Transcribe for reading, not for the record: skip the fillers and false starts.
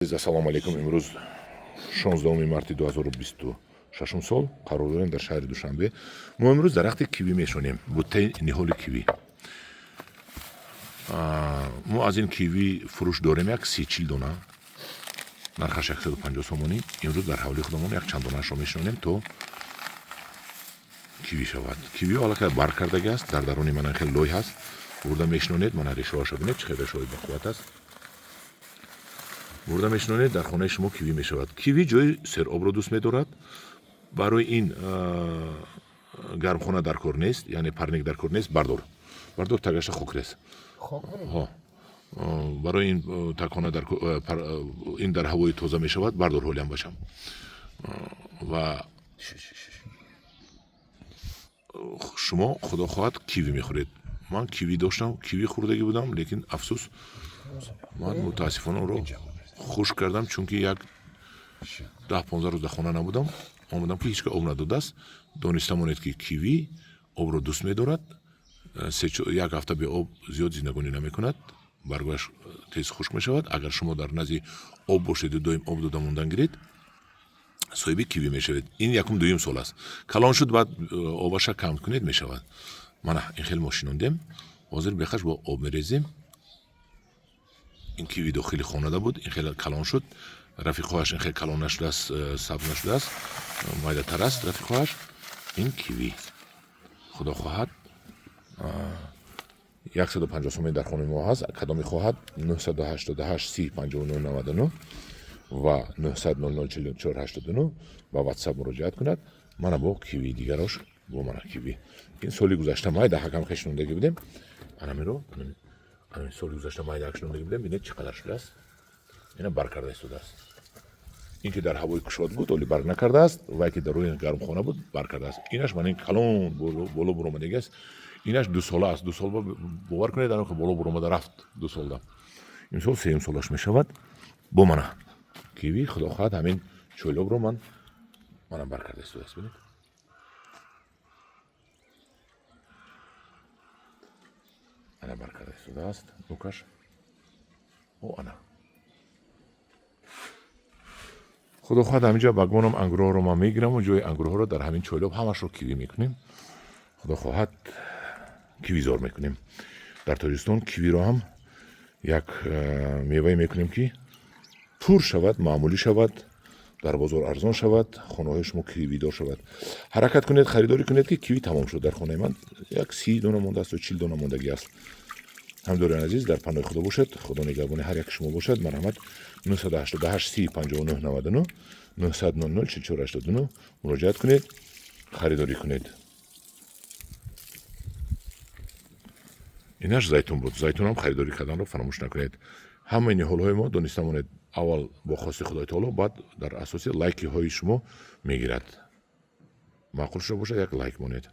Ассалому алайкум. Имрӯз 16 марти 2026 сол қарор дорем дар шаҳри Душанбе. Мо имрӯз дарахти киви мешонем, буттаи ниҳоли киви. Мо аз ин киви фурӯш дорем як 30-40 дона, нархаш 150 сомонӣ. Имрӯз дар ҳавлии худамон як чанд донаашро мешинонем, то киви шавад. Кивиҳо аллакай барг кардагӣ аст, дар даруни мана хеле лой ҳаст. Бурда мешинонед, мана решаҳоашро бинед, чӣ хел решаҳои бақувват аст. Бурда мешинонед, дар хонаи шумо киви мешавад. Киви ҷои серобро дӯст медорад. Барои ин гармхона дар кор нест, яъне парник дар кор нест. Бардор, бардор, тагаша хок рез. Барои ин такона дар ин дар ҳавои тоза мешавад. Бардор ҳолиам башам. Ва шумо, худо хоҳад, киви мехӯред. Ман киви доштам, киви хӯрдагӣ будам, лекин афсӯс, ман мутаассифона онро хушк кардам, чунки як 10-15 рӯз дар хона набудам. Омадам, ки ҳеҷ ка об надодааст. Дониста монед, ки киви обро дӯст медорад. Як ҳафта бе об зиёд зиндагонӣ намекунад, баргояш тез хушк мешавад. Агар шумо дар назди об бошеду доим об дода мондан гиред, соҳиби киви мешавед. Ин якум дуюм сол аст. Калон шуд, баъд обаша кам кунед, мешавад. Мана ин хел мо шинондем. Ҳозир бехаш бо об мерезем. Ин киви дохили хонада буд, ин хеле калон шуд. Рафиқҳояш ин хеле калон нашудааст, сабз нашудааст, майдатар аст рафиқҳояш. Ин киви, худо хоҳад, 150 сомонӣ дар хонаи мо ҳаст. Кадоме хоҳад, 988 30 59 99 ва 900 00 44 89 ба WhatsApp муроҷиат кунад. Мана бо киви дигарош, бо мана киви. Ин соли гузашта майда ҳакам хешнондагӣ будем. Анамиро ҳамин соли гузашта майда шинондагӣ будем. Бинед, чӣ қадар шудааст. Ина барг карда истодааст. Ин ки дар ҳавои кушод буд, оли барг накардааст, вай ки дар рӯи гармхона буд, барг кардааст. Инаш мана ин калон боло буромадагӣ аст. Инаш 2 сола аст. 2 сол, бовар кунед, ано боло буромада рафт 2 солда. Имсол сеюм солаш мешавад. Бо мана киви, худо хоҳад, ҳамин чойлобро ман манам барг карда истодааст. Бинед, ана барг карда истодааст нукаш. О, ана, худо хоҳад, ҳаминҷо ба гумонам ангурҳоро ман мегираму ҷои ангурҳоро дар ҳамин чойлоб ҳамашро киви мекунем. Худо хоҳад, кивизор мекунем дар Тоҷикистон. Кивиро ҳам як мевае мекунем, ки пур шавад, маъмулӣ шавад, дар бозор арзон шавад, хонаҳои шумо кивидор шавад. Ҳаракат кунед, харидорӣ кунед, ки киви тамом шуд. Дар хонаи ман як 30 дона мондааст ё 40 дона мондагӣ аст. Ҳамдориёни азиз, дар паноҳи Худо бошед. Худо нигаҳбони ҳар яки шумо бошад. Марҳамат, 988 30 59 99, 900 00 44 89 муроҷиат кунед, харидорӣ кунед. Инаш зайтун буд. Зайтунам харидорӣ карданро фаромӯш накунед. Ҳамаи ниҳолҳои мо, дониста монед, аввал бо хости Худои таоло, баъд дар асоси лайкиҳои шумо мегирад. Маъқул шуда бошад, як лайк монед.